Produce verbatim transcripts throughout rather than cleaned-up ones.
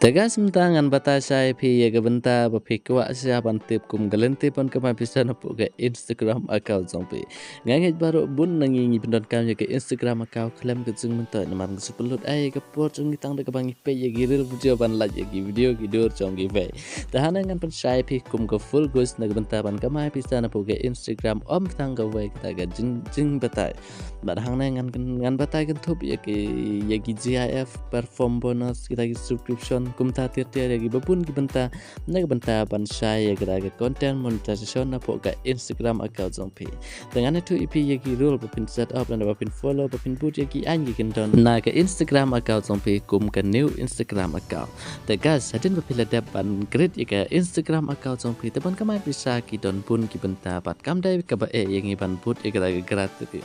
Te guys, mynta ngan batai sha ïa phi ïa ka bynta ba phi kwah sha ban tip kum ka lynti ban kamai pisa napoh ka Instagram account jong phi. Nga ngeit baroh bun na ngi ngi pyndonkam ïa ka Instagram account khlem ka jingmyntoi namar ngi shu pynlut ai ïa ka por jong ngi tang da kaba ngi peit ïa ki reel video ban lait ïa ki video ki dur jong kiwei. Te hangne ngan pynshai phi kum ka full guide na ka bynta ban kamai pisa napoh ka Instagram ym tang kawei kata ka jing jingbatai. Bad hangne ngan ngan batai kynthup ïa ki ïa ki G I F, platform bonus, kita ki subscription, kumta tiar tiar ïa ki ba bun ki bynta na ka bynta ban shai ïa kita ki content monetization napoh ka Instagram account jong phi. Te ngan ïathuh ïa phi ïa ki rule ba phin set up lane ba phin follow ba phin bud ïa ki aiñ ki kyndon na ka Instagram account jong phi kum ka new Instagram account. Te guys, hadien ba phi la dep ban create ïa ka Instagram account jong phi te ban kamai pisa ki don bun ki bynta bad kam dei kaba eh ïa ngi ban bud ïa kita ki grad te.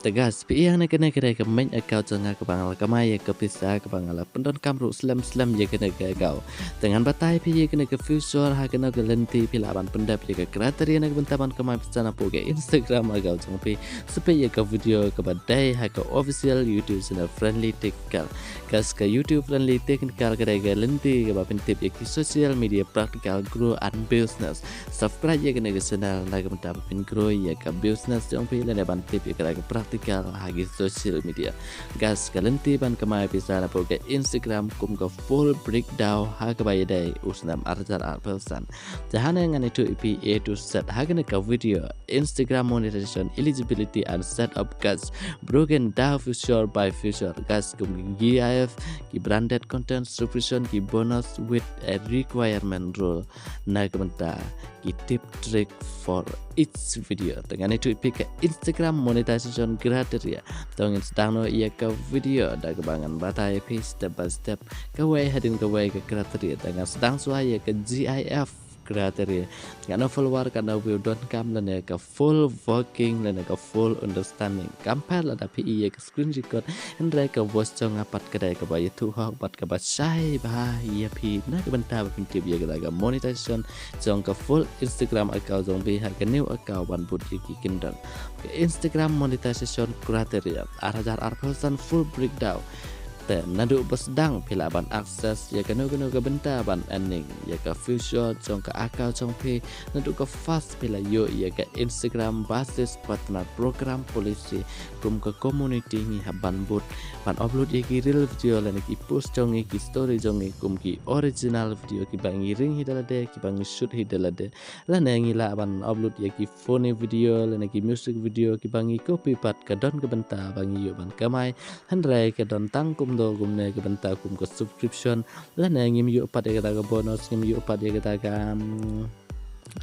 Te guys, phi ïa na kane ka dei ka main account jong nga kaba nga la kamai ïa ka pisa kaba nga la pyndonkam ruh slem slem ïa kane ka account. Te ngan batai phi ïa kane ka feature ha kane ka lynti phi lah ban pyndep ïa ka criteria na ka bynta ban kamai pisa napoh ka Instagram account jong phi. Sa peit ïa ka video kaba dei ha ka official YouTube channel Friendly Tech Girl. Guys, ka YouTube Friendly Tech Girl ka dei ka lynti kaba pyntip ïa ki social media practical grow and business. Subscribe ïa kane ka channel na ka bynta ba phin grow ïa ka business jong phi lane ban tip ïa ka practical ha ki social media. Guys, ka lynti ban kamai pisa napoh ka Instagram kum ka full breakdown ha kaba ïadei u snem ar hajar arphew san. Te hangne ngan ïathuh ïa phi A to Z ha kane ka video. Instagram monetization eligibility and setup, guys, broken down feature by feature. Guys, kum ki G I F, ki branded content subscription, ki bonus with a requirement rule. Na ka bynta ki tip trick for each video. Te ngan ïathuh ïa phi ka Instagram monetization criteria. Te ngin sdang noh ïa ka video da kaba ngan batai ïa phi step by step kawei hadien kawei ka criteria. Te ngan sdang shuwa ïa ka G I F criteria. Katno follower, katno view donkam lane ka full working lane ka full understanding. Kam pher lada phi ïa ka screen record, hynrei ka voice jong nga pat ka dei kaba ïathuh hok bad kaba shai bha ïa phi na ka bynta ba phin tip ïa kata ka monetization jong ka full Instagram account jong phi ha ka new account ban bud ïa ki kyndon. Ka Instagram monetization criteria ar hajar arphew san full breakdown. Te naduh ba sdang phi lah ban access ïa kano kano ka bynta ban earning ïa ka feature jong ka account jong phi. Naduh ka first phi la ïoh ïa ka Instagram Business Partner Program Policy. Kum ka community ngi hap ban bud ban upload ïa ki reel video lane ki post jong ngi, ki story jong ngi kum ki original video kiba ngi ring hi da lade, kiba ngi shoot hi da lade. Lane ngi lah ban upload ïa ki funny video lane ki music video kiba ngi copy pat, ka don ka bynta ba ngi ïoh ban kamai. Hynrei ka don tang kumto kumne ka bynta kum ka subscription lane ngim ïoh pat ïa kata ka bonus, ngim ïoh pat ïa kata ka, mm,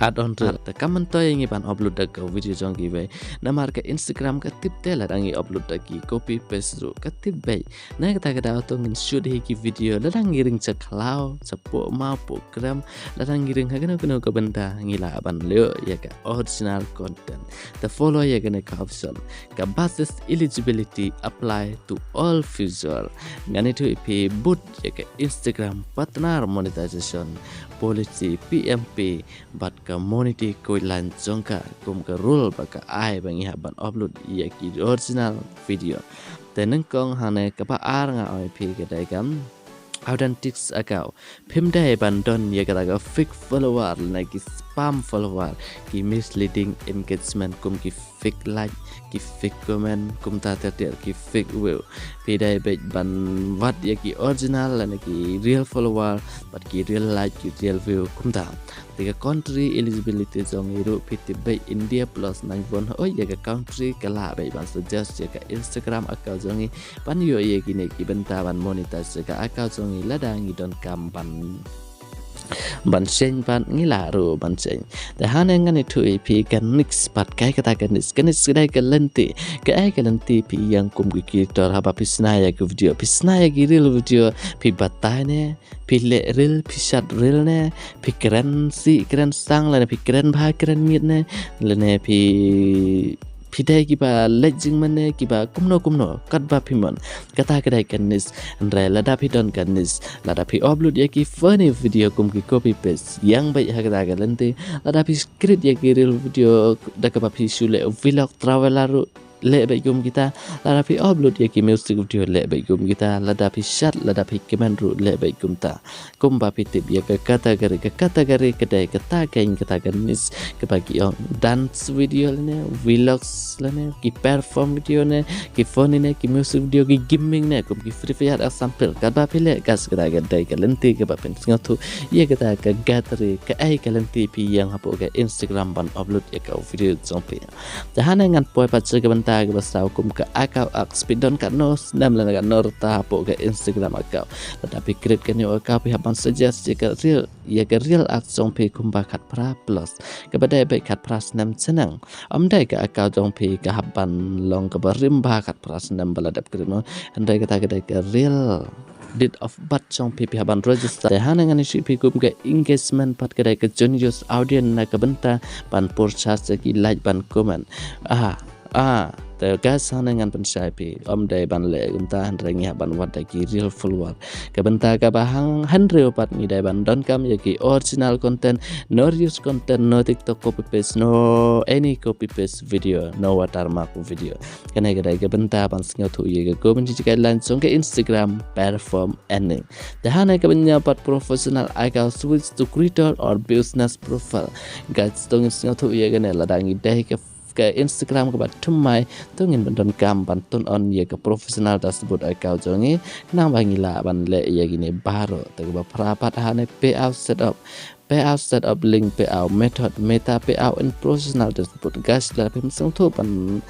add-on reel. Te kam myntoi ngi ban upload da ka video jong kiwei. Namar ka Instagram ka tip te lada ngi upload da ki copy paste ruh ka tip beit. Na kata ka daw to ngin shoot hi ki video lada ngi ring sha khlaw, sha poh maw, poh krem, lada ngi ring ha kano kano ka bynta ngi lah ban leh ïa ka original content. Te follow ïa kane ka option. Ka basis eligibility apply to all feature. Ngan ïathuh ïa phi bud ïa ka Instagram Partner Monetization Policy, P M P, bad ka monetary guideline jong ka kum ka rule ba ka ai ba ngi hap ban upload ïa ki original video. Te nyngkong hangne kaba ar nga ong ïa phi ka dei ka authentic account. Phim dei ban don ïa kata ka fake follower lane ki spam follower, ki misleading engagement kum ki fake like, ki fake comment, kumta ter ter ki fake view. Phi dei beit ban wad ïa ki original lane ki real follower bad ki real like, ki real view kumta. Te ka country eligibility jong ngi ruh phi tip beit India plus nine point oh, ïa ka country ka lah beit ban suggest ïa ka Instagram account jong ngi ban ïoh ïa kine ki bynta ban monetize ïa ka account jong ngi lada ngi donkam ban ban change pat ngi lah ruh ban change. Te hangne ngan ïathuh ïa phi ka next pat, kaei kata ka next. Ka next ka dei ka lynti. Kaei ka lynti phi ïeng kum ki creator haba phi shna ïa ki video, phi shna ïa ki reel video, phi batai ne, phi leh reel, phi shad reel ne, phi kren sih kren sang lane phi kren bha kren miet ne, lane phi phi dei kiba leh jingmane kiba kumno kumno katba phi mon. Kata ka dei ka niche. Hynrei lada phi don ka niche, lada phi upload ïa ki funny video kum ki copy paste, ïeng beit ha kata ka lynti. Lada phi create ïa ki reel video da kaba phi shu leh vlog travel ruh, leh bad kum kita, lada phi upload ïa ki music video leh bad kum kita, lada phi shad, lada phi comment ruh leh bad kumta. Kumba phi tip ïa ka category, ka category ka dei kata ka ïing kata ka niche, kaba ki ong dance video lane, vlogs lane, ki perform video ne, ki funny ne, ki music video, ki gaming ne, kum ki Free Fire example. Katba phi leh guys kata ka dei ka lynti kaba phin sngewthuh ïa kata ka category, kaei ka lynti phi ïeng hapoh ka Instagram ban upload ïa ka video jong phi. Te hangne ngan poi pat sha ka bynta kaba saw kum ka account art, phi don katno snem lane katno rta hapoh ka Instagram account. Lada phi create ka new account phi hap ban suggest ïa ka reel, ïa ka reel art jong phi kumba khatphra plus. Kaba dei beit khatphra snem shaneng. Ym dei ka account jong phi ka hap ban long kaba rim bha khatphra snem ba la dep create mo. Hynrei kata ka dei ka reel date of birth jong phi phi hap ban register. Te hangne ngan ïathuh ïa phi kum ka engagement pat ka dei ka genius audience na ka bynta ban pyrshah sa ki like ban comment. Ah, ah, te guys hangne ngan pynshai ïa phi. Ym dei ban leh kumta hynrei ngi hap ban wad da ki real follower. Ka bynta kaba hang hynriew pat ngi dei ban donkam ïa ki original content, no reuse content, no TikTok copy paste, no any copy paste video, no watermark video. Kane ka dei ka bynta ban sngewthuh ïa ka community guidelines jong ka Instagram perform earning. Te hangne ka bynta pat professional account switch to creator or business profile. Guys to ngin sngewthuh ïa kane lada ngi dei ka, ka Instagram kaba thymmai to ngin ban donkam ban turn on ïa ka professional dashboard account jong ngi. Khnang ba ngi lah ban leh ïa kine baroh. Te kaba phra pat hangne payout setup. Payout setup link, payout method, meta payout and professional dashboard. Guys lada phim sngewthuh ban,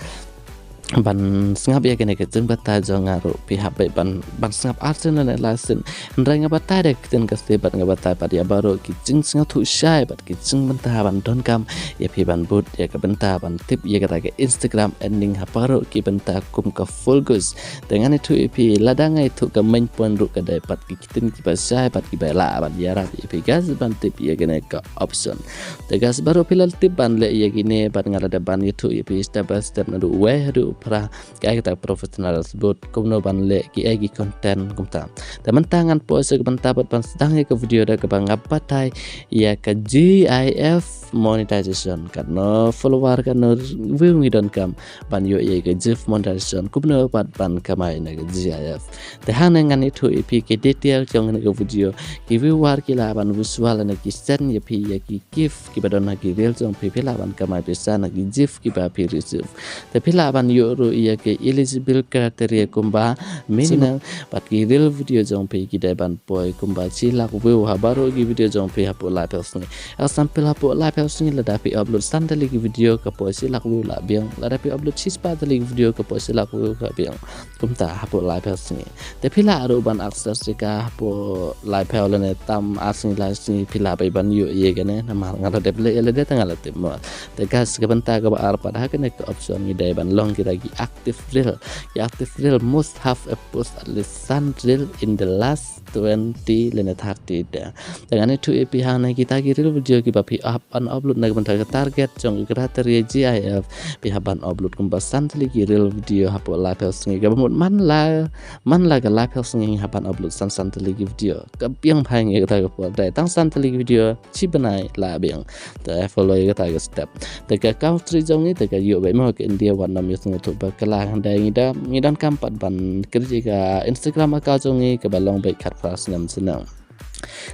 ban sngap ïa kane ka jingbthah jong nga ruh phi hap beit ban, ban sngap arsien lane laisien. Hynrei nga batai da ka ktien Khasi bad nga batai pat ïa baroh ki jingsngewthuh shai bad ki jingbthah ban donkam ïa phi ban bud ïa ka bynta ban tip ïa kata ka Instagram earning ha baroh ki bynta kum ka focus. Te ngan ïathuh ïa phi lada nga ïathuh ka main point ruh ka dei pat ki ktien kiba shai bad kiba lah ban ïarap ïa phi guys ban tip ïa kane ka option. Te guys baroh phi la tip ban leh ïa kine bad nga la dep ban ïathuh ïa phi step by step naduh wei haduh phra. Kaei kata professional dashboard, kumno ban leh, kiei ki content kumta. Te mynta ngan poi sha ka bynta bad ban sdang ïa ka video da kaba nga batai ïa ka G I F monetization, katno follower katno view ngi donkam ban ïoh ïa ka G I F monetization, kumno pat ban kamai na ka G I F. Te hangne ngan ïathuh ïa phi ki detail jong kane ka video, ki viewer ki lah ban visual lane ki send ïa phi ïa ki gift kiba don ha ki reel jong phi, phi lah ban kamai pisa na ki gift kiba phi receive. Te phi lah ban ïoh ruh ïa ki eligible criteria kumba minimum bad ki reel video jong phi ki dei ban poi kumba shi lak view ha baroh ki video jong phi hapoh laiphew sngi. Example hapoh laiphew sngi lada phi upload san tylli ki video ka poi shi lak view lah biang, lada phi upload shispah tylli ki video ka poi shi lak view lah biang. Kumta hapoh laiphew sngi. Te phi lah ruh ban access ïa ka hapoh laiphew lane tam ar sngi lai sngi phi lah beit ban ïoh ïa kane namar nga la dep leh ïa lade te nga la tip mo. Te guys ka bynta kaba ar pat ha kane ka option ngi dei ban long kita ki active reel. Ki active reel must have a post at least san reel in the last twenty lane thirty day. Te ngan ïathuh ïa phi hangne kita ki reel video kiba phi hap ban upload na ka bynta ka target jong ka criteria G I F, phi hap ban upload kumba san tylli ki reel video hapoh laiphew sngi, kaba mut man la, man la ka laiphew sngi ngi hap ban upload san san tylli ki video. Ka biang bha ïa kata ka por dei tang san tylli ki video shi bnai lah biang. Te follow ïa kata ka step. Te ka country jong ngi te ka ïoh beit mo ka India, wat nym ïohsngew thuh ba ka la, hynrei ngi da, ngi donkam pat ban create ïa ka Instagram account jong ngi kaba long beit khatphra snem shaneng.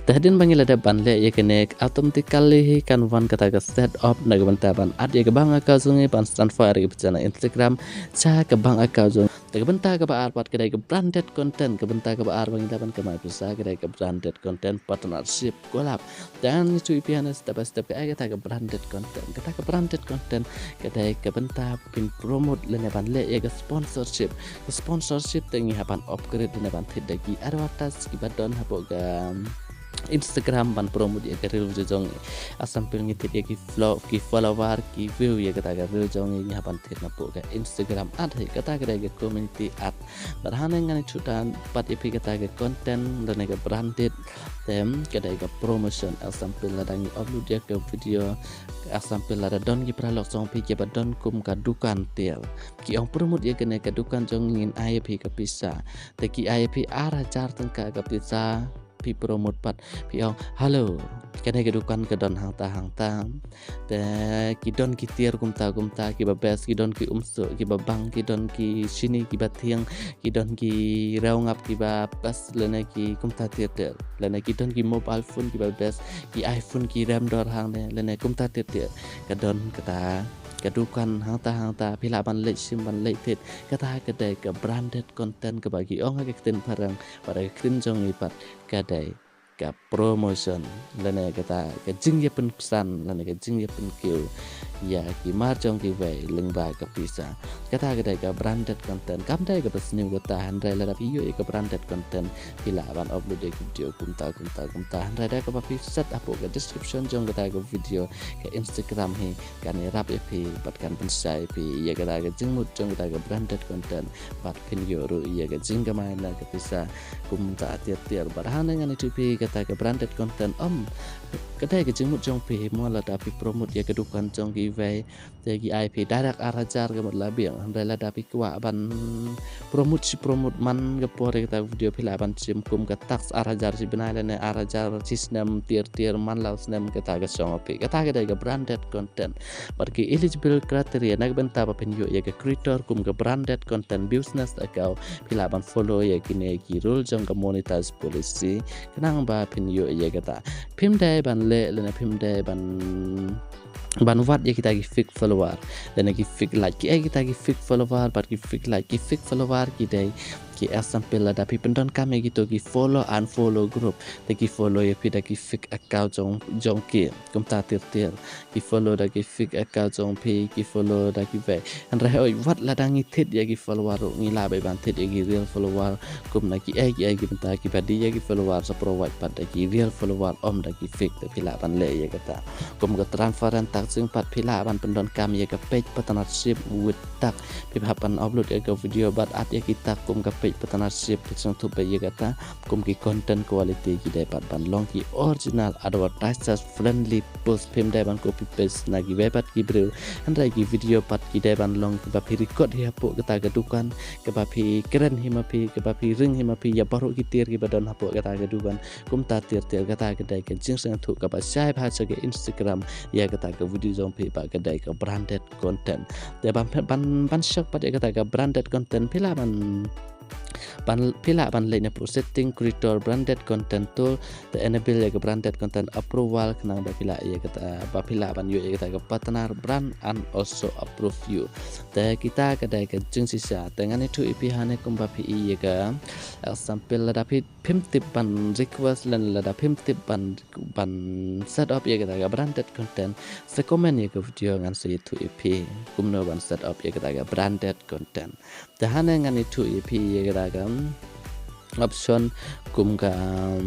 Te hadien ba ngi la dep ban leh ïa kane automatically hi kan wan kata ka set up na ka bynta ban add ïa ka bank account jong ngi ban transfer ïa ka pisa na Instagram sha ka bank account jong ngi. Te ka bynta kaba ar pat ka dei ka branded content, ka bynta kaba ar ba ngi lah ban kamai pisa ka dei ka branded content partnership collab. Te ngan ïathuh ïa phi hangne step by step kaei kata ka branded content. Kata ka branded content ka dei ka bynta phin promote lane ban leh ïa ka sponsorship. Ka sponsorship te ngi hap ban upgrade lane ban thied da ki advertise kiba don hapoh ka Instagram ban promote ïa ka reel video jong ngi. Example ngi thied ïa ki flo-, ki follower, ki view ïa kata ka reel jong ngi, ngi hap ban thied napoh ka Instagram ad hi, kata ka dei ka community ad. Bad hangne ngan ïathuh pat ïa phi kata ka content lane ka branded, te ka dei ka promotion. Example lada ngi upload ïa ka video, example lada don ki paralok jong phi kiba don kum ka dukan tiar, ki ong promote ïa kane ka dukan jong ngi, ngin ai ïa phi ka pisa. Te ki ai ïa phi ar hajar tyngka ka pisa phi promote pat, phi ong, "Hello, kane ka dukan ka don hangta hangta. Te ki don ki tiar kumta kumta, kiba best, ki don ki umsuk, kiba bang, ki don ki shini, kiba thiang, ki don ki rew ngap, kiba best, lane ki kumta tiar tiar. Lane ki don ki mobile phone, kiba best, ki iPhone, ki rem dor hangne, lane kumta tiar tiar. Ka don kata ka dukan hangta hangta, phi lah ban leit shim ban leit thied." Kata ka dei ka branded content kaba ki ong ha ka ktien phareng, bad ha ka ktien jong ngi pat ka dei ka promotion, lane kata ka jingïapynksan, lane ka jingïapynkiew ïa ki mar jong kiwei lyngba ka pisa. Kata ka dei ka branded content. Kam dei kaba sniew kata, hynrei lada phi ïoh ïa ka branded content, phi lah ban upload ïa ki video kumta kumta kumta. Hynrei da kaba phi set hapoh ka description jong kata ka video, ka Instagram hi kan ïarap ïa phi bad kan pynshai ïa phi ïa kata ka jingmut jong kata ka branded content, bad phin ïoh ruh ïa ka jingkamai na ka pisa kumta tiar tiar. Bad hangne ngan ïathuh ïa phi, kata ka branded content, ym ka dei ka jingmut jong phi mo. Lada phi promote ïa ka dukan jong kiwei, te ki ai phi direct ar hajar ka mut la biang. Hynrei lada phi kwah ban promote shi promote man ka por ïa kata ka video, phi lah ban shim kum ka tax ar hajar shi bnai lane ar hajar shi snem tiar tiar man la u snem, kata ka shong ha phi. Kata ka dei ka branded content. Bad ki eligible criteria na ka bynta ba phin ïoh ïa ka creator kum ka branded content business account, phi lah ban follow ïa kine ki rule jong ka monetize policy khnang ba phin ïoh ïa kata. Phim dei ban leh lane phim dei ban ban wad ïa kita ki fake follower lane ki fake like. Ki ai kita ki fake follower bad ki fake like, ki fake follower ki dei ki example lada phi pyndonkam ïa kito ki follow unfollow group, te ki follow ïa phi da ki fake account jong jong ki kumta tiar tiar. Ki follow da ki fake account jong phi, ki follow da kiwei. Hynrei hooid, wat lada ngi thied ïa ki follower ruh, ngi lah beit ban thied ïa ki real follower kum na kiei kiei ki bynta kiba die ïa ki follower, sa pyrshah pat da ki real follower, ym da ki fake, te phi lah ban leh ïa kata. Kum ka transparent tag jing pat, phi lah ban pyndonkam ïa ka paid partnership with tag. Phi hap ban upload ïa ka video bad add ïa ki tag kum ka paid partnership, phi sngewthuh beit ïa kata. Kum ki content quality ki dei pat ban long ki original advertisers friendly post, phim dei ban copy paste na kiwei pat ki briew. Hynrei ki video pat ki dei ban long kiba phi record hi hapoh kata ka dukan, kiba phi kren hi ma phi, kiba phi ring hi ma phi ïa baroh ki tiar kiba don hapoh kata ka dukan. Kumta tiar tiar. Kata ka dei ka jingsngewthuh kaba shai bha sha ka Instagram ïa kata ka video jong phi ba ka dei ka branded content. Te ban ban ban shok pat ïa kata ka branded content, phi lah ban ban phi lah ban leit na setting, creator branded content tool, te enable ïa ka branded content approval khnang ba phi lah ïa kata, ba phi lah ban ïoh ïa kata ka partner brand and also approve you. Te kita ka dei ka jingshisha. Te ngan ïathuh ïa phi hangne kumba phi ïa ka example, lada phi phim tip ban request lane lada phim tip ban ban set up ïa kata ka branded content, sa comment ïa ka video, ngan sa ïathuh ïa phi kumno ban set up ïa kata ka branded content. Te hangne ngan ïathuh ïa phi ïa kata ka option kum ka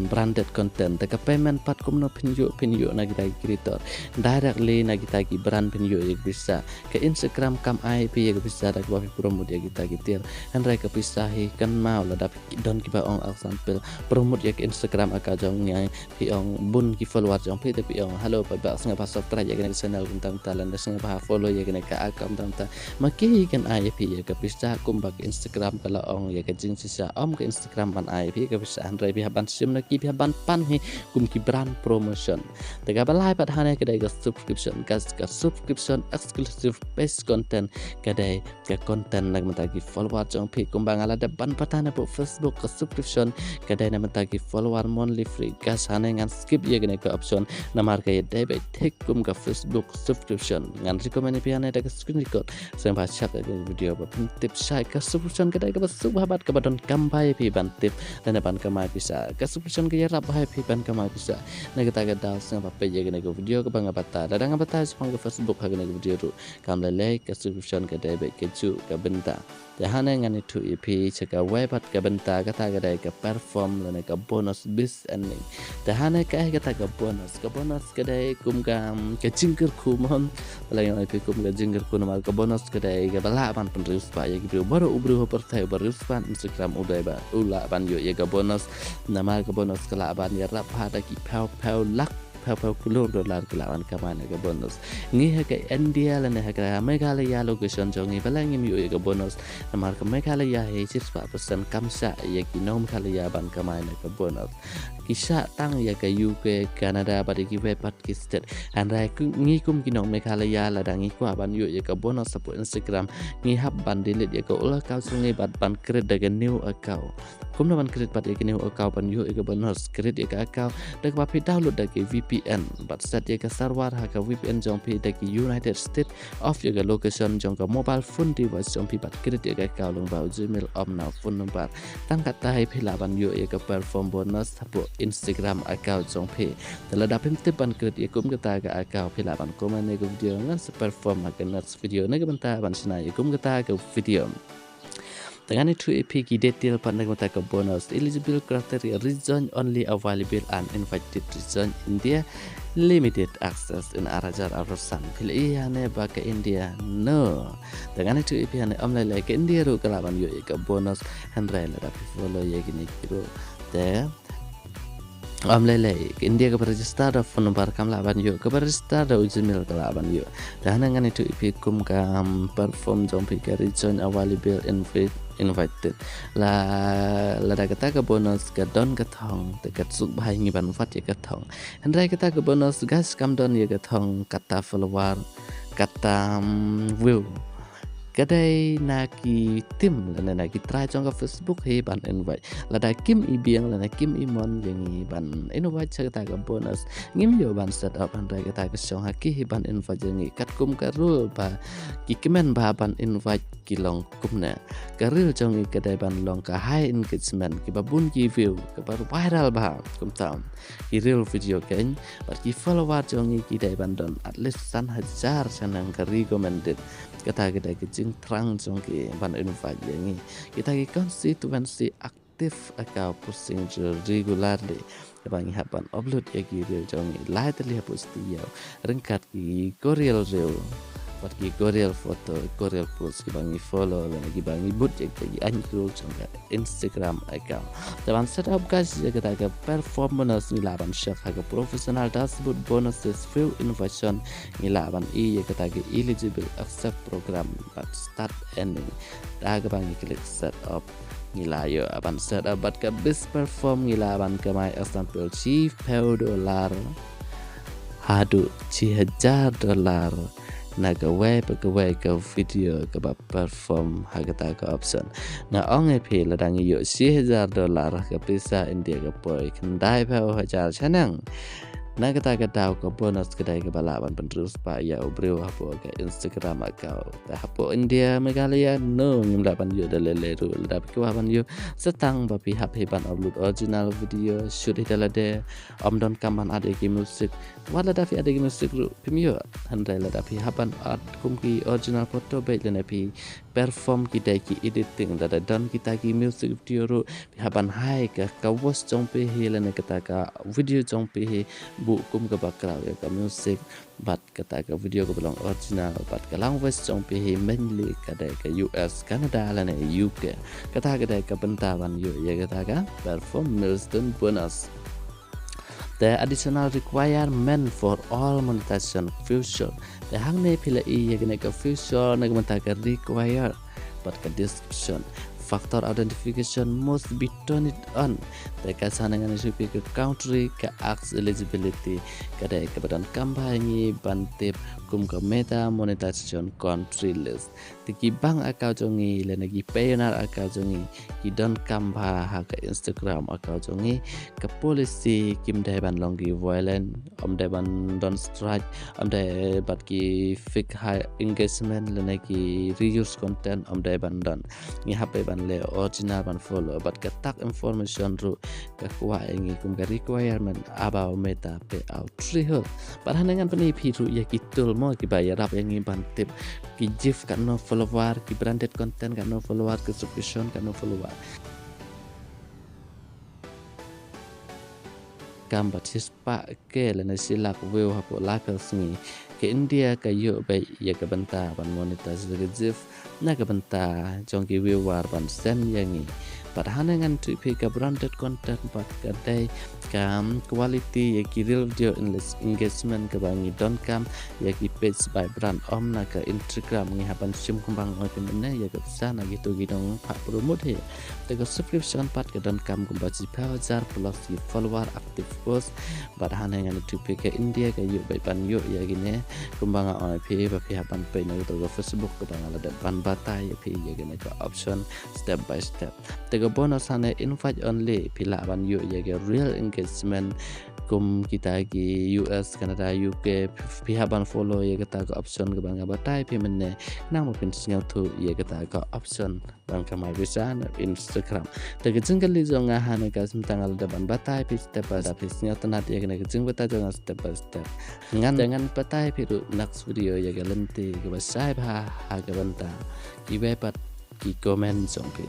branded content. Te ka payment pat kumno phin ïoh, phin ïoh na kita ki creator directly, na kita ki brand phin ïoh ïa ka pisa. Ka Instagram kam ai phi ïa ka pisa da kaba phi promote ïa kita ki tiar. Hynrei ka pisa hi kan mut lada don kiba ong example promote ïa ka Instagram account jong ngi, phi ong bun ki follower jong phi, te phi ong, "Hello paidbah, sngewbha subscribe ïa kane ka channel kumta kumta lane sngewbha follow ïa kane ka account kumta kumta." Ma ki kan ai ïa phi ïa ka pisa kumba ka Instagram ka la ong ïa ka jingshisha, ym ka Instagram ban ai ïa phi ïa ka pisa, hynrei phi hap ban shim na ki, phi hap ban pan hi kum ki brand promotion. Te kaba lai pat hangne ka dei ka subscription, ka ka subscription exclusive paid content, ka dei ka content na ka bynta ki follower jong phi. Kumba nga la dep ban batai hapoh Facebook, ka subscription ka dei na ka bynta ki follower monthly free. Guys, hangne ngan skip ïa kane ka option namar ka ïadei beit thik kum ka Facebook subscription. Ngan recommend ïa phi hangne da ka screen record. Sngewbha check ïa ka video ba phin tip shai. Ka subscription ka dei kaba suk bha bad kaba donkam bha ïa phi ban tip lane ban kamai pisa. Ka subscription ka ïarap bha ïa phi ban kamai pisa. Na kata ka daw sngewbha peit ïa kane ka video kaba nga batai. Lada nga batai shaphang ka Facebook ha kane ka video ruh, kam lei lei, ka subscription ka dei beit kajuh ka bynta. Te hangne ngan ïathuh ïa phi sha kawei pat ka bynta, kata ka dei ka perform lane ka bonus based earning. Te hangne kaei kata ka bonus? Ka bonus ka dei kum ka, ka jingkyrkhu mo. Lada ngan ong ïa phi kum ka jingkyrkhu namar ka bonus ka dei kaba lah ban pynriewspah ïa ki briew. Baroh u briew ha pyrthei uba riewspah Instagram u dei ba u lah ban ïoh ïa ka bonus. Namar ka bonus ka lah ban ïarap bha da ki phew phew lak phew phew klur dollar ki lah ban kamai na ka bonus. Ngi ha ka India lane ha ka Meghalaya location jong ngi balei ngim ïoh ïa ka bonus? Namar ka Meghalaya hi shispah percent kam shah ïa ki nong Meghalaya ban kamai na ka bonus. Ki shah tang ïa ka U K, Canada bad ïa kiwei pat ki state. Hynrei ngi kum ki nong Meghalaya lada ngi kwah ban ïoh ïa ka bonus hapoh Instagram, ngi hap ban delete ïa ka old account jong ngi bad ban create da ka new account. Kumno ban create pat ïa ka new account ban ïoh ïa ka bonus? Create ïa ka account da kaba phi download da ka V P N bad set ïa ka server ha ka V P N jong phi da ka United States of ïa ka location jong ka mobile phone device jong phi bad create ïa ka account lyngba u Gmail, ym na phone number. Tang katta hi phi lah ban ïoh ïa ka perform bonus hapoh Instagram account jong phi. Te lada phim tip ban create ïa kum kata ka account, phi lah ban comment ïa ka video, ngan sa perform ha ka next video na ka bynta ban shna ïa kum kata ka video. Te ngan ïathuh ïa phi ki detail pat na ka bynta ka bonus. Eligible criteria: region only available, uninvited region India, limited access in ar hajar arphew san. Phi la ïohi hangne ba ka India, no. Te ngan ïathuh ïa phi hangne, ym lei lei ka India ruh ka lah ban ïoh ïa ka bonus, hynrei lada phi follow ïa kine ki ruh. Te ym lei lei ka India kaba register da phone number kam lah ban ïoh, kaba register da u Gmail ka lah ban ïoh. Te hangne ngan ïathuh ïa phi kum ka, um, perform jong phi, ka region available, invi-, invited. La, lada kata ka bonus ka don ka thong, te ka suk bha ïa ngi ban wad ïa ka thong. Hynrei kata ka bonus, guys, kam don ïa ka thong kata follower, kata, um, view. Ka dei na ki team lane na ki trai jong ka Facebook hi ban invite. Lada kim i biang lane kim i mon ïa ngi ban invite sha kata ka bonus, ngim ïoh ban set up, hynrei kata ka shong ha ki hi ban invite ïa ngi. Katkum ka rule ba ki kmen ba ban invite ki long kumne. Ka reel jong ngi ka dei ban long ka high engagement, kiba bun ki view, kaba viral bha, kumta. Ki reel video kein, bad ki follower jong ngi ki dei ban don at least san hajar shaneng, ka recommended. Kata ka dei ka jingthrang jong ki ban invite ïa ngi. Kita ki constituency active account posting regularly, kaba ngi hap ban upload ïa ki reel jong ngi lai tylli hapoh Sngi Ïew, ryngkat ki Korean reel bad ki Korean photo, Korean post, kiba ngi follow lane kiba ngi bud ïa ki aiñ ki rule jong ka Instagram account. Te ban set up, guys, ïa kata ka perform bonus, ngi lah ban check ha ka professional dashboard, bonuses, view, invitation. Ngi lah ban i ïa kata ka eligible, accept program bad start earning. Da kaba ngi click set up, ngi lah ïoh ban set up. Bad ka best perform ngi lah ban kamai, example, shiphew dollar haduh shi hajar dollar na kawei pa kawei ka video kaba perform ha kata ka option. Nga ong ïa phi, lada ngi ïoh shi hajar dollar, ka pisa India ka poi khyndaiphew hajar shaneng. Na kata ka daw, ka bonus ka dei kaba lah ban pynroi spah ïa u briew hapoh ka Instagram account. Te hapoh India, Meghalaya, no, ngim lah ban ïoh da lei lei ruh. Lada phi kwah ban ïoh, sa tang ba phi hap hi ban upload original video, shoot hi da lade, ym donkam ban add ïa ki music. Wat lada phi add ïa ki music ruh phim ïoh. Hynrei lada phi hap ban add kum ki original photo beit lane phi perform ki dei ki editing, lada don kita ki music video ruh, phi hap ban hai ka, ka voice jong phi hi lane kata ka video jong phi hi, buh kum ka background ïa ka music, bad kata ka video kaba long original, bad ka language jong phi hi mainly ka dei ka U S, Canada lane U K. Kata ka dei ka bynta ban ïoh ïa kata ka perform milestone bonus. The additional requirement for all monetization feature. Te hangne phi la i ïa kane ka feature na ka bynta ka require bad ka description. Factor authentication must be turned on. Te ka sa na ngan ïathuh ïa phi ka country, ka ask eligibility. Ka dei kaba donkam bha ïa ngi ban tip kum ka Meta monetization country list. Te ki bank account jong ngi lane ki pioneer account jong ngi ki donkam bha ha ka Instagram account jong ngi. Ka policy kim dei ban long ki violent, ym dei ban don strike, ym dei bad ki fake high engagement lane ki reuse content, ym dei ban don. Ngi hap ban leh original ban follow, bad ka tag information ruh ka kwah ïa ngi kum ka requirement about Meta payout threshold. Bad hangne ngan pyni ïa phi ruh ïa ki tool mo kiba ïarap ïa ngi ban tip ki GIF katno follower, ki branded content katno follower, ki subscription katno follower. Kam bad shispah K lane shi lak view hapoh laiphew sngi. Ka India ka ïoh beit ïa ka bynta ban monetize ïa ka GIF na ka bynta jong ki viewer ban send ïa ngi. Bad hangne ngan ïathuh phi ka branded content bad ka dei ka quality ïa ki reel video engagement kaba ngi donkam ïa ki page by brand, ym na ka Instagram. Ngi hap ban shim kumba nga ong phi mynne ïa ka pisa na kito ki nongphah promote hi. Te ka subscription pat ka donkam kumba shiphew hajar plus ki follower, active post. Bad hangne ngan ïathuh phi ka India ka ïoh beit ban ïoh ïa kine kumba nga ong phi ba phi hap ban peit na kito ka Facebook kaba nga la dep ban batai ïa phi ïa kine ka option step by step. Te ka bonus hangne invite only, phi lah ban ïoh ïa ka reel engagement kum kita ki U S, Canada, U K. Phi hap ban follow ïa kata ka option kaba nga batai phi mynne, khnang ba phin sngewthuh ïa kata ka option ban kamai pisa na Instagram. Te ka jingkylli jong nga hangne ka, mynta nga la dep ban batai phi step by step, phi sngewtynnat ïa kane ka jingbatai jong nga step by step. Ngan, te ngan batai phi ruh next video ïa ka lynti kaba shai bha ha ka bynta kiwei pat ki comment jong phi.